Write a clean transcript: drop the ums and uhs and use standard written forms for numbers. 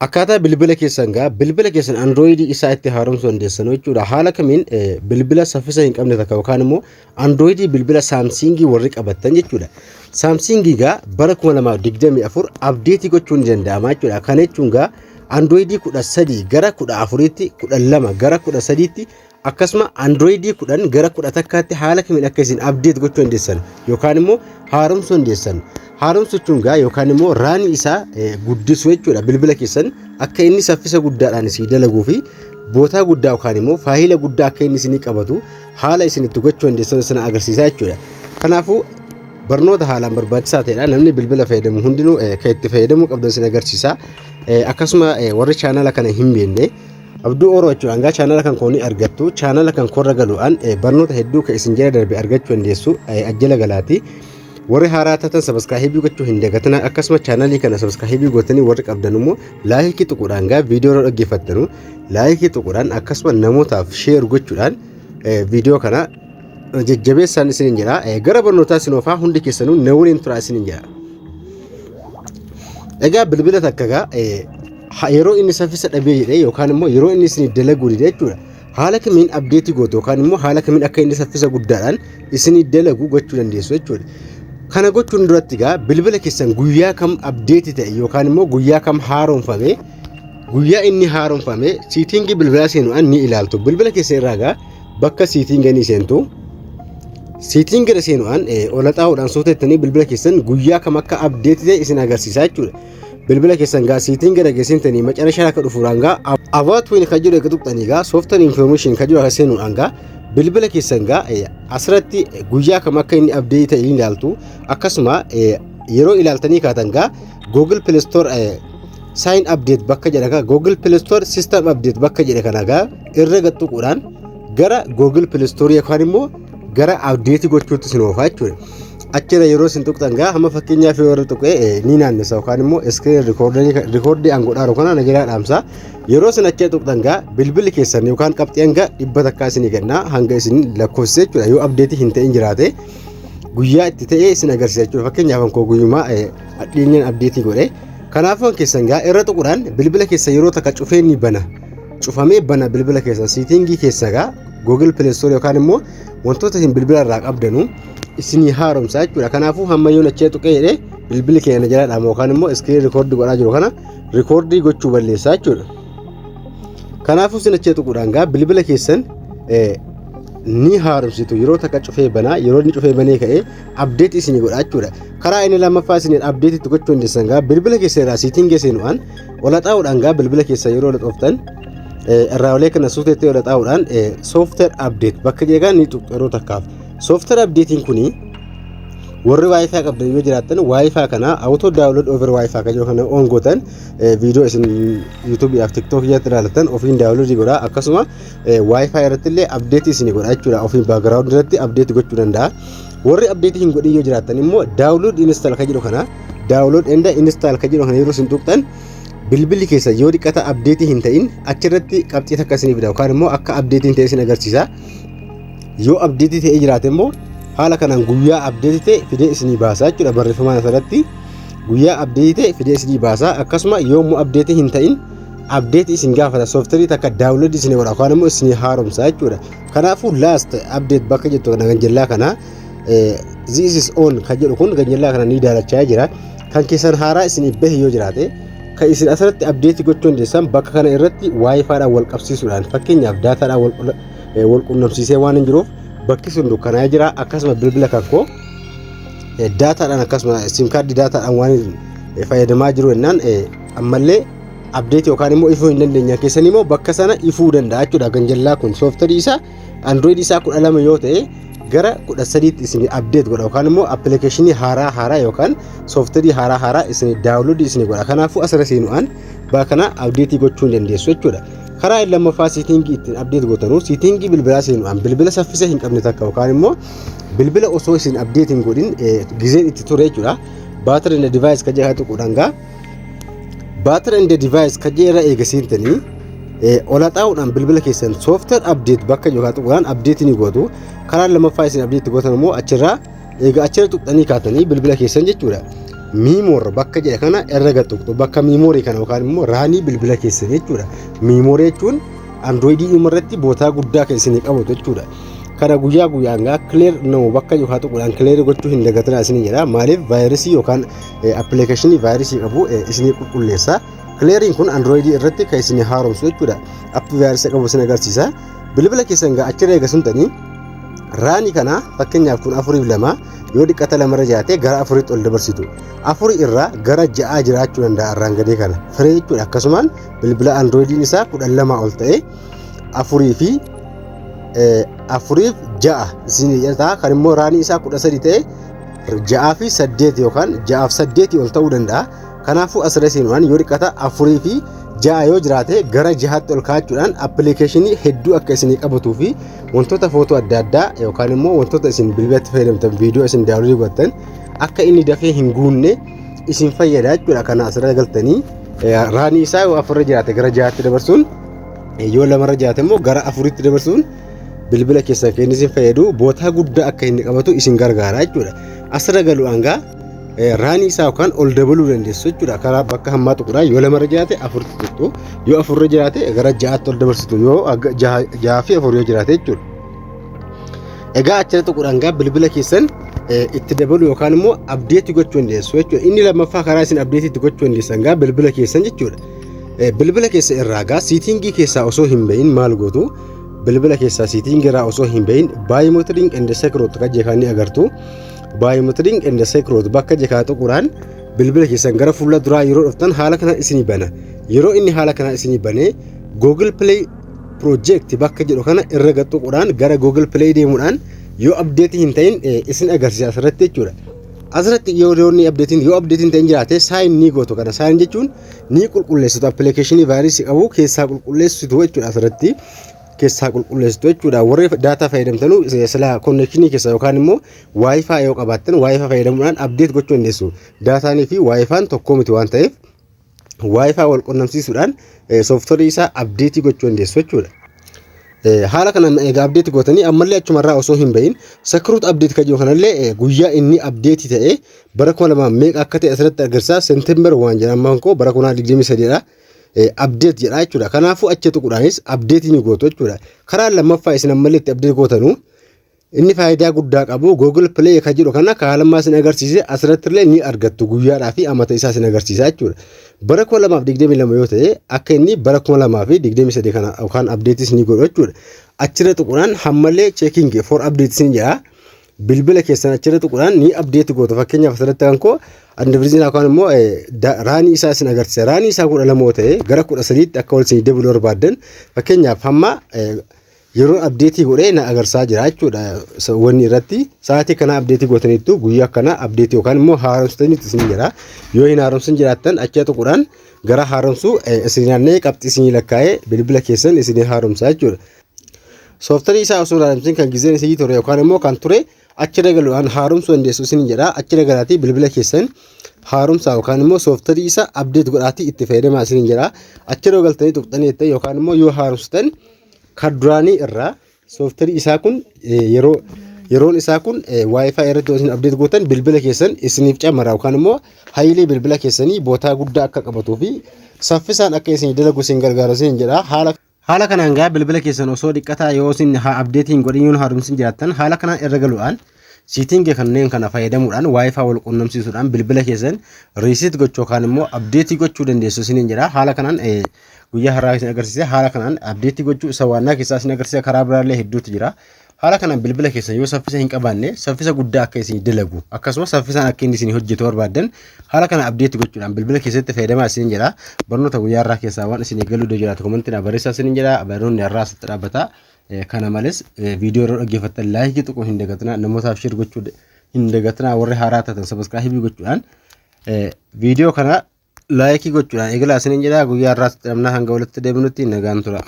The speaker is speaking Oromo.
Akkaataa bilbila keessan gaa bilbila keessan Androidii isaa itti haaromsuu dandeessan jechuudha. Haala kamiin bilbila saffisa hin qabne takka yookaan immoo Androidii bilbila Samsungii warri qabattan jechuudha. Samsungii gaa bara 2024 update gochuun ni danda'ama jechuudha. Kana jechuun gaa Androidii 13 gara 14tti, 12 gara 13tti, akkasuma Androidii 10 gara 11tti haala kamiin akka isin update gochuu dandeessan yookaan immoo haaromsuu dandeessan. Haaromsuu jechuun gaa yookaan immoo RAMii isaa guddisuu jechuudha. Bilbila keessan akka inni saffisa guddaadhaan isin dalaguu fi bootaa guddaa yookaan immoo faayila guddaa akka inni isinii qabatu haala isin itti gochuu dandeessan sana agarsiisaa jechuudha. Kanaafuu barnoota haalaan barbaachisaa ta'edha. Namni bilbila fayyadamu hundinuu kan itti fayyadamuu qabdan isin agarsiisa. Akkasuma warri chaanala kana hin beekne, Abduu Ooroo jechuudha. Hangaa chaanala kan koonii argattu, chaanala kan korra galuudhaan barnoota hedduu kan isin jala darbe argachuu dandeessu ajjala galaati. Warri haaraa taatan subscribe gochuu hin dagatina. Akkasuma chaanalii kana subscribe gootanii warri qabdan immoo like tuquudhaan gaa viidiyoo irra dhaggeeffattanu like tuquudhaan, akkasuma namootaaf share gochuudhaan viidiyoo kana jajjabeessaan isiniin jedha. Gara barnootaa isin oofaa, hundi keessanuu na waliin turaa isiniin jedha. Egaa bilbila takka gaa yeroo inni saffisa dhabee jedhee yookaan immoo yeroo inni isin dalaguu dide jechuudha. Haala kamiin update gootu yookaan immoo haala kamiin akka inni saffisa guddaadhaan isin dalagu gochuu dandeessu jechuudha. Kana gochuun duratti gaa bilbila keessan guyyaa kam update ta'e yookaan immoo guyyaa kam haaromfame, guyyaa inni haaromfame setting bilbilaa seenuudhaan ni ilaaltu. Bilbila keessan irraa gaa bakka setting ni seentu. Setting irra seenuudhaan ola xaa'uudhaan suutettanii bilbila keessan guyyaa kam akka update ta'e isin agarsiisa jechuudha. Bilbila keessan gaa setting irra geessintanii macarashaa akka dhufuudhaan gaa about phone kan jedhu eega tuqxanii gaa software information kan jedhu akka seenuudhaan gaa bilbila keessan gaa asirratti guyyaa kam akka inni update ta'e ni ilaaltu. Akkasuma yeroo ilaaltanii kaatan gaa Google Play Store sign update bakka jedha gaa Google Play Store system update bakka jedhe kana gaa irra gad tuquudhaan gara Google Play Store yookaan immoo gara update gochuutti isin oofaa jechuudha. Achirra yeroo isin tuqxan gaa hamma fakkeenyaaf yoo irra tuqee ni naannessa yookaan immoo screen record an godhaaru kana na jalaa dhaamsa. Yeroo isin achirra tuqxan gaa bilbilli keessan yookaan qabxii hanga 100 isinii kennaa hanga isin lakkoofsise jechuudha. Yoo update hin ta'in jiraate guyyaa itti ta'ee isin agarsiisa jechuudha. Fakkeenyaaf koo guyyumaa dhiyeenyaan update godhe. Kanaafuu kan keessan gaa irra tuquudhaan bilbila keessa yeroo takka cufee ni bana. Cufamee bana bilbila keessan setting keessa gaa Google Play Store yookaan immoo wantoota isin bilbila irraa qabdanu isinii haaromsa jechuudha. Kanaafuu hamma yoon achee tuqee jedhee bilbilli keenya jala dhaama yookaan immoo screen record godhaa jiru kana record gochuu balleessaa jechuudha. Kanaafuu isin achee tuquudhaan gaa bilbila keessan ni haaromsitu. Yeroo takka cufee banaa, yeroo inni cufee banee ka'ee update isinii godha jechuudha. Karaa inni lammaffaa isin update itti gochuu dandeessan gaa bilbila keessa irraa setting seenuudhaan ola xaa'uudhaan gaa bilbila keessa yeroo ola xooftan irraa olee kana suuteetti ola xaa'uudhaan software update bakka jeegaa ni tuqxu yeroo takkaaf. Software updatein kuni warri WiFi qabdan yoo jiraattan WiFi kana auto download over WiFi kan jedhu kana on gootan, viidiyoo isin YouTubeii fi TikTokii irratti ilaaltan ofiin download godha. Akkasuma WiFi irratti illee update isin godha jechuudha. Ofiin background irratti update gochuu danda'a. Warri update hin godhin yoo jiraattan immoo download install kan jedhu kana, download and install kan jedhu kana yeroo isin tuqxan bilbilli keessa yoo dhiqata update hin ta'in achirratti qabxii takka isinii fida yookaan immoo akka update hin ta'in isin agarsiisa. Yoo update ta'ee jiraate immoo haala kanaan guyyaa update ta'e fidee isinii baasa jechuudha. Barreeffamaan asirratti guyyaa update ta'e fidee isinii baasa. Akkasuma yoo immoo update hin ta'in update isin gaafata, software takka download isinii godha yookaan immoo isinii haaromsa jechuudha. Kanaafuu last update bakka jettu kana ganjallaa kana this is on kan jedhu kun ganjallaa kana ni daalachaa jira. Kan keessan haaraa isinii bahe yoo jiraate kan isin asirratti update gochuu dandeessan bakka kana irratti WiFidhaan wal qabsiisuudhaan, fakkeenyaaf datadhaan wal qunnamsiisee waan hin jiruuf bakki sun dukkanaa'ee jira. Akkasuma bilbila kan koo datadhaan akkasuma SIM card datadhaan waan fayyadamaa jiru jennaan ammallee update yookaan immoo ifuu hin dandeenya. Keessan immoo bakka sana ifuu danda'a jechuudha. Ganjallaa kun software isaa Android isaa 12 yoo ta'e gara 13tti isin update godha yookaan immoo application haaraa haaraa yookaan software haaraa haaraa isin download isin godha. Kanaafuu asirra seenuudhaan bakka kana update gochuu hin dandeessu jechuudha. Karaa inni lammaffaa setting ittiin update gootanuu setting bilbilaa seenuudhaan bilbila saffisa hin qabne takka yookaan immoo bilbila osoo isin update hin godhin gizeen itti ture jechuudha. Battery and device kan jedhamu tuquudhaan gaa battery and device kan jedhu irra eega seentanii ola xaa'uudhaan bilbila keessan software update bakka yookaan tuquudhaan update ni gootu. Karaa lammaffaa isin update gootan immoo achirraa eega achirra tuqxanii kaatanii bilbila keessan jechuudha. Memory bakka jedhe kana irra tuqxu, bakka memory kana yookaan immoo RAMii bilbila keessanii jechuudha. Memory jechuun Androidii irratti bootaa guddaa kan isinii qabatu jechuudha. Kana guyyaa guyyaan gaa clear now bakka yookaan tuquudhaan clear gochuu hin dagatinaa isinii jedha. Maaliif? Vaayirasii yookaan appilikeeshinii vaayirasii qabu isinii qulqulleessa. Cleariin kun Androidii irratti kan isinii haaromsu jechuudha. Appii vaayirasii qabu isin agarsiisa. Bilbila keessan gaa achirra eega suntanii RAMii kana, fakkeenyaaf kun 4 fi 2, yoo dhiqqata lamarra jiraate gara afuritti ol dabarsitu. Afurii irraa gara ja'aa jiraachuu danda'a irraan gadee kana. Firee jechuudha. Akkasumaan bilbila Androidiin isaa 12 ol ta'e afurii fi afuriif ja'a isin jedha. Kan immoo RAMii isaa 13 ta'e 6 fi 8 yookaan 6 fi 8 ol ta'uu danda'a. Kanaafuu asirra seenuudhaan yoo dhiqqata 4 fi 6 yoo jiraate gara jahaatti ol kaa'achuudhaan appilikeeshinii hedduu akka isinii qabatuu fi wantoota footoo adda addaa yookaan immoo wantoota isin bilbilatti fayyadamtan, viidiyoo isin downloadii godhattan akka inni dafee hin guunne isin fayyada jechuudha. Kana asirra galtanii RAMii isaa yoo afurra jiraate gara jahaatti dabarsuun, yoo lamarra jiraate immoo gara afuritti dabarsuun bilbila keessan kan inni isin fayyadu bootaa guddaa akka inni qabatu isin gargaara jechuudha. Asirra galuudhaan gaa RAMii isaa yookaan ol dabaluu dandeessu jechuudha. Karaa bakka hammaa tuquudhaan yoo lamarra jiraate afuritti tuqxu, yoo afurra jiraate gara ja'aatti ol dabarsitu, yoo 6 fi 4 yoo jiraate jechuudha. Egaa achirra tuquudhaan gaa bilbila keessan itti dabaluu yookaan immoo updateii gochuu dandeessu jechuudha. Inni lammaffaa karaa isin updateii itti gochuu dandeessan gaa bilbila keessan jechuudha. Bilbila keessa irraa gaa settingii keessaa osoo hin bahin maal gootu? Bilbila keessaa settingii irraa osoo hin bahin biometric and security kan jedhu ni agartu. Biometric and security bakka jedhu tuquudhaan bilbila keessan gara fuula duraa yeroo dhuftan haala kanaan isinii bana. Yeroo inni haala kanaan isinii banee Google Play Protect bakka jedhu kana irra tuquudhaan gara Google Play deemuudhaan yoo updateii hin ta'in isin agarsiisa asirratti jechuudha. Asirratti yoo inni updateiin yoo updateiin ta'in jiraate sign ni gootu. Kana sign jechuun ni qulqulleessitu, appilikeeshinii vaayirasii qabu keessaa qulqulleessitu jechuudha, asirratti keessaa qulqulleessitu jechuudha. Warri data fayyadamtanuu sila connectionii keessa yookaan immoo WiFi yoo qabaattan WiFi fayyadamuudhaan update gochuu dandeessu. Dataanii fi WiFiin tokko miti waan ta'eef WiFi wal qunnamsiisuudhaan sooftarii isaa updateii gochuu dandeessu jechuudha. Haala kanaan egaa updateii gootanii ammallee achumarraa osoo hin bahin security update kan jiru kanallee guyyaa inni updateii ta'e bara 2000 meeqa akka ta'e asirratti agarsiisa. September waan jedhaman koo bara 2023dha. Update jedha jechuudha. Kanaafuu achi tuquudhaanis updateii ni gootu jechuudha. Karaan lammaffaa isin ammallee itti update gootanu inni faayidaa guddaa qabu Google Play kan jedhu kana kaalammaa isin agarsiise asirratti illee ni argattu, guyyaadhaa fi amata isaa isin agarsiisa jechuudha. Bara 2022 yoo ta'e akka inni bara 2023 kana yookaan updateiis ni godhu jechuudha. Achirra tuquudhaan hammallee checking for updates ni jedha. Bilbila keessan achirra tuquudhaan ni update gootu. Fakkeenyaaf asirratti kan koo andiviriziin yookaan immoo RAMii isaa isin agarsiisa. RAMii isaa 12 yoo ta'e gara 13tti akka ol isin dabaluu barbaaddan, fakkeenyaaf hamma yeroo updateii godhee na agarsiisaa jira jechuudha. Wanni irratti sa'aatii kana updateii gootaniittu, guyyaa kana updateii yookaan immoo haaromsitaniitu isin jedha. Yoo hin haaromsin jiraattan achi tuquudhaan gara haaromsuu isin naanna'ee qabxii isinii lakkaa'ee bilbila keessan isinii haaromsaa jechuudha. Sooftarii isaa osoo hin haaromsin kan gizeen isinii ture yookaan immoo kan ture achirra galuudhaan haaromsuu dandeessu isin jedha. Achirra galaatii bilbila keessan haaromsaa yookaan immoo sooftarii isaa update godhaatii itti fayyadamaa isin jedha. Achirra galtanii tuqxanii yookaan immoo yoo haaromsitan kan duraanii irraa sooftarii isaa kun yeroo yeroon isaa kun WiFi irratti yoo isin update gootan bilbila keessan isiniif camara yookaan immoo hayilee bilbila keessanii bootaa guddaa akka qabatuu fi saffisaan akka isin dalagu isin gargaara isin jedha. Haala kanaan gaa bilbila keessan osoo dhiqqataa yoo isin updateii hin godhin, yoo haaromsin jiraattan, haala kanaan irra galuudhaan settingii kanneen kana fayyadamuudhaan WiFi wal qunnamsiisuudhaan bilbila keessan reset gochuu yookaan immoo updateii gochuu dandeessu isiniin jedha. Haala kanaan guyyaa har'aa isin agarsiise. Haala kanaan updateii gochuu isa waannaa keessaa isin agarsiisa, karaa biraallee hedduutu jira. Haala kanaan bilbila keessan yoo saffisa hin qabaanne saffisa guddaa akka isin dalagu, akkasumas saffisaan akka inni isin hojjetu barbaaddan, haala kana updateii gochuudhaan bilbila keessatti fayyadamaa isin jedha. Barnoota guyyaa har'aa keessaa waan isin eegaluu jiraatu commentii naa barreessaa isin jedha. Barnoonni har'aa asitti dhaabbata. Kana malees viidiyoo yeroo dhaggeeffattan likeii tuquu hin dagatinaa, namootaaf share gochuu hin dagatinaa, warri haaraa taatan subscribeii gochuudhaan viidiyoo kana likeii gochuudhaan eegalaa isiniin jedha. Guyyaa har'aatti dhabnaa, hanga walitti deebinutti nagaan tura.